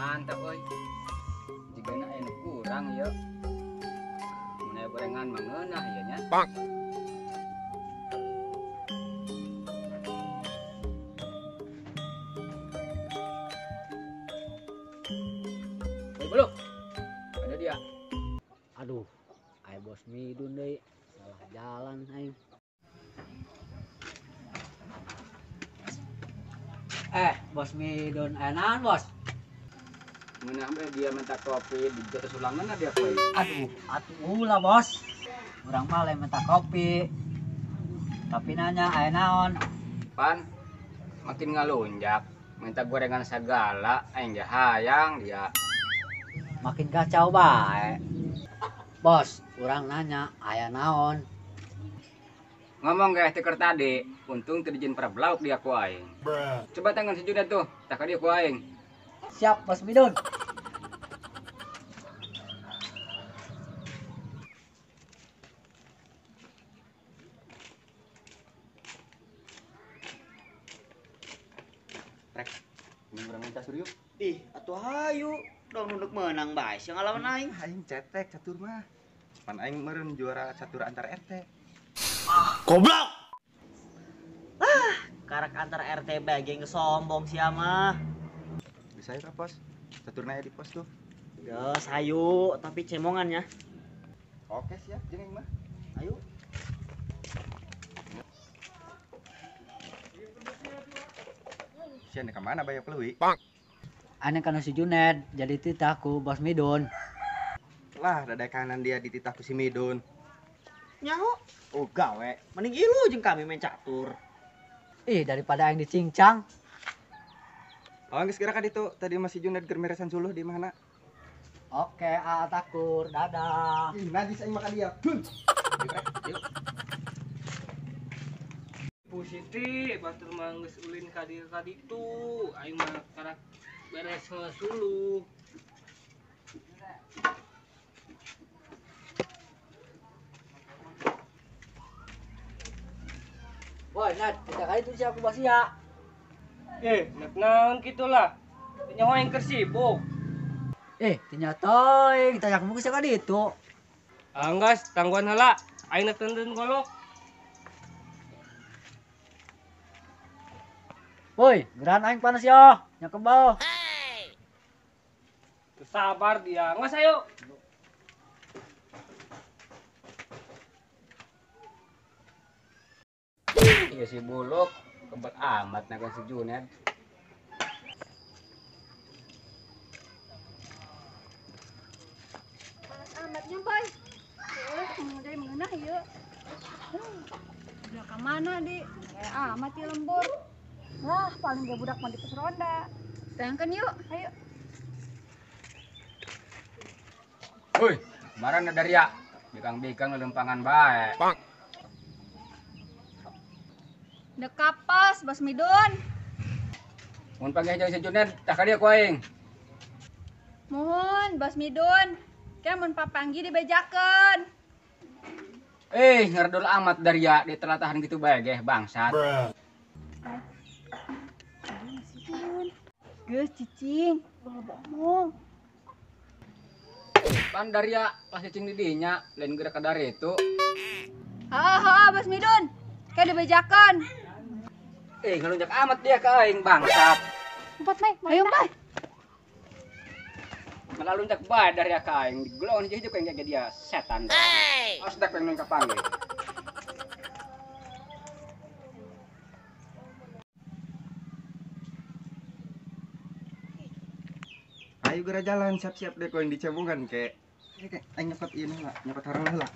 Mantap euy. Jigana aya nu kurang ieu. Mun aya gorengan mah ngeunah ieu nya. Bang. Belum. Ada dia. Aduh, aya Bos Midun deui. Salah jalan aing. Bos Midun aya naon, Bos? Ngeunah bae dia minta kopi di jatuh sulangan dia koe. Aduh, atuh ulah, Bos. Urang mah lain minta kopi. Tapi nanya aya naon? Pan makin ngalunjak, minta gorengan segala, aing ge hayang dia. Makin kacau bae. Bos, urang nanya aya naon? Ngomong guys teker tadi, untung teu dijieun parablauk dia ku aing. Coba tangan si Junet tuh, tak dia ku aing. Siap, Bos Midun. Rek, ini urang minta suriuk. Ih, atuh hayu. Dong nunduk menang bae sia ngalawan aing. Aing cetek catur mah. Pan aing meureun juara catur antar RT. Goblok. Ah, karak antar RT bae ge sombong sia mah. Bisa ya pos? Caturna aya di pos tuh. Geus hayu, tapi cemongan ya. Oke siap jeung aing mah. Ayo. Sia ka mana bae pelui? Aneh kana si Junet jadi titah ku Bos Midun. Lah, dada kanan dia dititah ku si Midun. Nyaho? Oh, gawe. Mending ilu jeung kami main catur. Ih, daripada aing dicincang. Oh, geus geura ka ditu. Tadi masih Junet keur meresan suluh di mana? Oke, ah takur. Dadah. Ih, najis aing makan dia. Yuk. Bu Siti, batur mah geus ulin ka dieu ka ditu. Aing mah karak beres suluh. Woi, Nat, kita kali itu siapa bos ya? Nek naon kitulah. Nyawa yang keur sibuk. Ternyata kita yak mungkin sekali itu. Anggas, tangguhan heula. Aing nek tentun golok. Woi, geran aing panas ya. Nya kebal. Sabar dia. Ngas ayo. Iya si Buluk kebel amat naga si Junet. Panas amatnya, Boy. Heeh, mengenah ieu. Udah ka mana, Di? Kayak amat ieu lembur. Wah, paling gak budak mah di pos ronda. Tayangkeun yuk, ayo. Woi, kemarin ada ria. Bikang-bikang lelempangan bae. Bang. Dekapas, Bos Midun. Mun panggih jeung si Junet, tah ka dieu ku aing. Muhun, Bos Midun. Ke mun papanggi dibejakeun. Ngerdul amat daria di telatahan gitu bae geh bangsat. Geus cicing, ulah omong. Pan daria pas cicing di dinya, lain geura ka dari itu. Heeh, heeh, Bos Midun. Ke dibejakeun. Ngalunjak amat dia ka aing bangsat. Empat, Mai. Ayo, Mai. Malah lunjak bae daria ka aing. Digulon hiji-hiji ku aing ge dia setan. Awas dak pengen kapanggih. Ayo geura jalan, siap-siap deh kau yang dicebongkan kek. Kek, aing nyepet ini lah, nyepet harang lah.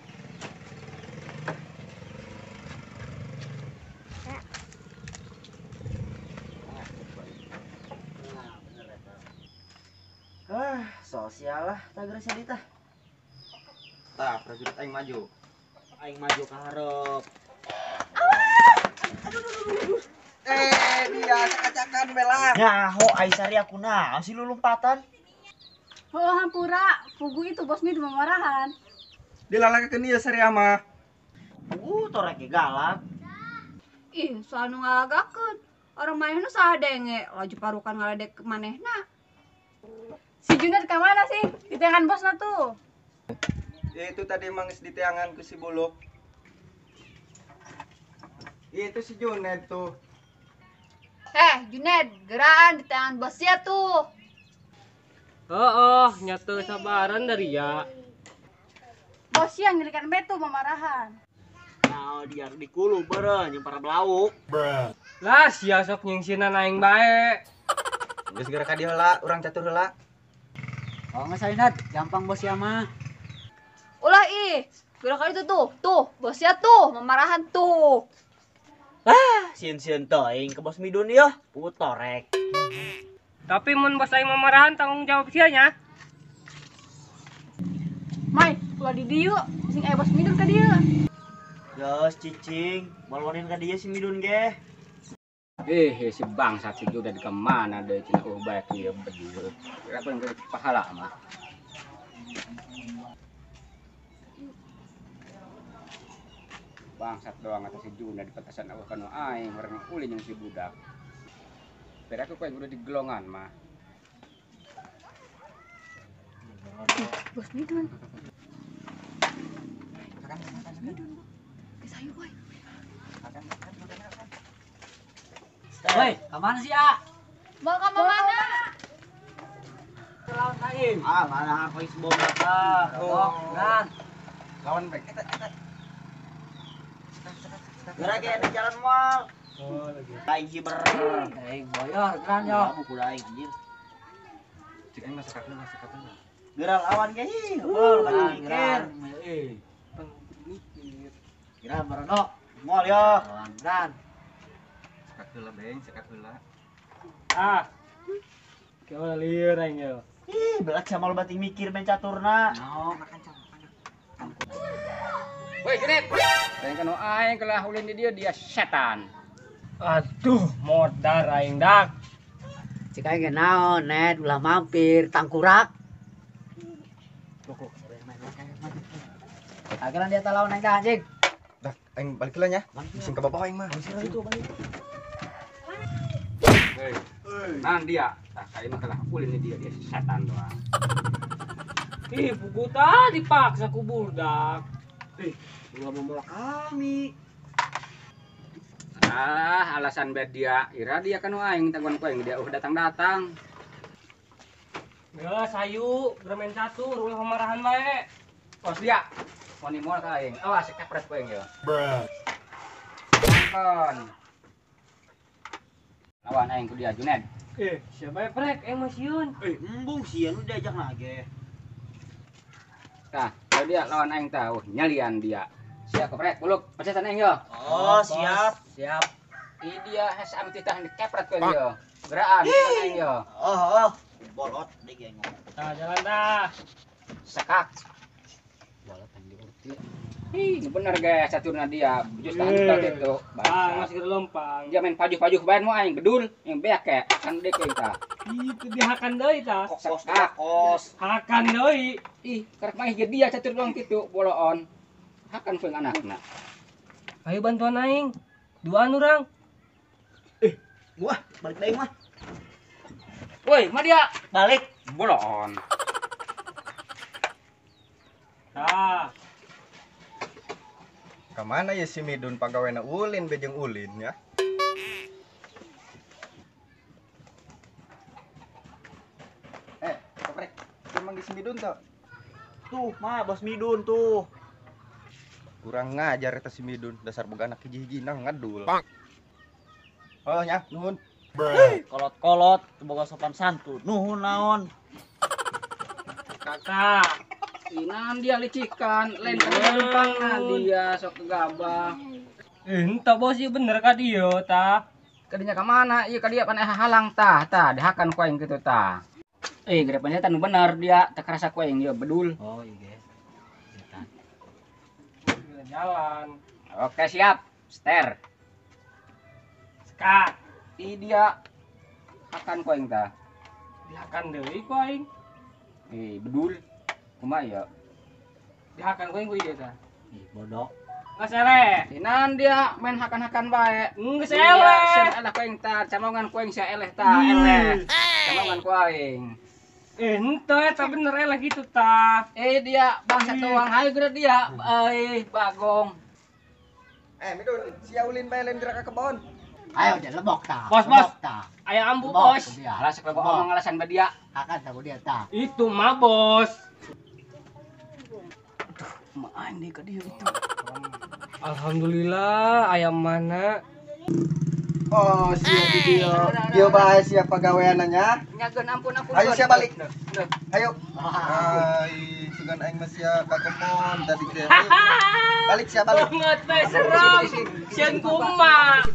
Ah, sosial lah, tak geura cerita. Tah, prajurit aing maju. Aing maju ka hareup. Awas! Aduh, aduh, aduh, aduh. Dia acak-acakan bela. Nyaho ai sari aku naon sih lu lompatan? Oh, hampura, pugu itu Bos Midun memarahan. Dilalakakeun ieu sari mah. Torek ge galak. Ih, soal nu ngalagakeun. Orang manehna saha denge, laju parukan ngaledek manehna. Si Juned ka mana sih? Diteangan bosna tuh. Ya itu tadi emang geus diteangan ku si Buluk. Itu si Juned tuh. Juned, geraan diteangan bosnya tuh. Heeh, nyata sabaran dari ya. Bosnya ngelikan betu memarahan. Nah, dia dikulu beureun jeung para belauk. Lah, sia sok nyingsinan aing bae. Geus geura ka dieu heula, urang catur heula. Oh geus Juned, gampang bos ya mah. Ulah ih, geura ka itu tuh. Tuh, bosnya tuh memarahan tuh. Ah, sieun-sieun teuing ke bos Midun ieu, putorek. Tapi mun bos aing memarahan tanggung jawab sia nya. Mai, ulah di dieu, sing aya bos Midun ka dieu. Geus cicing, balonin ka dieu si Midun ge. Si bangsat si Juned ke mana deui cenah bae ieu bedul. Kira pun pahala mah. Bangsat doang atas si Juned di petasan awah kanu aing urang ulin jeung si budak. Biar aku kau yang udah di gelongan mah. Bos Midun. Bos Midun. Geus hayu boy. Woi, ka mana sih, A? Mau ka mana? Lawan aing. Ah, mana aku geus bom eta. Oh, geran. Lawan bae eta eta. Geura ge di jalan moal. Oh, lagi. Aing hiber. Aing boyor geran yo. Buku aing anjir. Cik aing masakatna masakatna. Geura lawan ge ih, bol balik mikir. Mikir. Geran barodo. Moal yo. Lawan geran. Sekat heula beng, sekat heula. Ah. Kayak lieur aing yo. Ih, belat sama lo bating mikir main caturna. No, makan cam. Woi, Juned. Aing kanu aing kelah ulin di dia dia setan. Aduh, modar aing dak. Cik aing ge naon, Ned, ulah mampir tangkurak. Akhirnya dia lawan aing dah anjing. Dah, aing balik heula nya. Bising ka bapak aing mah. Itu balik. Hei. Nah dia, tah aing mah kalah ulin di dia dia setan doang. Ih, buku tadi dipaksa ku budak. Ulah membawa kami. Ah, alasan bed dia. Ira dia kanu aing tangguan ku aing dia datang-datang. Geus hayu, bermain catur ulah pemarahan bae. Kos dia. Wani moal ka aing. Awas kepret ku aing yo. Nonton. Lawan aing ku dia Juned. Siapa ya prek? Masieun. Embung sieun udah diajak lagi. Tah, kalau dia lawan aing tah, nyalian dia. Siap keprek, buluk, pecetan aing yo. Oh, siap. Siap. Ini dia has amti tah dikepret ku aing yo. Geraan aing yo. Oh, oh. Bolot deui ge ngomong. Tah, jalan tah. Sekak. Bolot yang diurti. Ih, bener guys, caturna dia. Jus tahan gitu. Ah, masih gelompang. Dia main pajuh-pajuh bae nu aing bedul, yang beak kayak kan deuk aing tah. Itu dihakan deui tah. Kos kos. Hakan deui. Ih, karek mah jadi dia catur doang kitu, boloon. Hakan ku anakna. Ayo bantuan aing. Duaan urang. Gua balik deui mah. Woi, mah dia balik boloon. Tah. Kamana ya si Midun pagawena ulin bejeng ulin ya? Koprek, emang di si Midun tuh? Tuh, mah bos Midun tuh. Kurang ngajar eta si Midun, dasar boga anak hiji-hijina ngadul. Oh nya, nuhun. Kolot-kolot, boga sopan santun. Nuhun naon? Kakak. Inan dia licikan, lain penumpang dia sok kegabah. Entah bos ieu bener ka dieu tah. Kadinya ka mana? Ieu ka dia pan halang tah, tah dihakan ku aing kitu tah. Gede panjatan nu bener dia teu karasa ku aing ieu bedul. Oh, iya guys. Setan. Jalan. Oke, siap. Ster. Sekak. Ih dia hakan ku aing tah. Dihakan deui ku aing. Bedul. Kumaha ya? Dihakan ku aing ku ieu tah. Ih, bodoh. Geus eleh. Inan dia main hakan-hakan bae. Geus eleh. Sia eleh ku aing tah, camongan ku aing sia eleh tah, eleh. Camongan ku aing. Ente eta bener lah gitu tah. Dia bangsa tuang hayu geura dia. Bagong. Midun, sia ulin bae lain gerak ka kebon. Ayo dia lebok tah. Bos, bos. Aya ambu, bos. Alah sok ngomong alasan ba dia. Akan tahu dia tah. Itu mah, bos. Aduh, maan deui ka dieu itu. Alhamdulillah ayam mana? Oh, sia di dieu. Dieu bae sia pagaweananya. Nyageun ampun ampun. Ayo sia balik. Ayo. Ai, sugan aing mah sia ka kebon tadi teh. Balik sia balik. Banget teh serem. Sieun kumaha.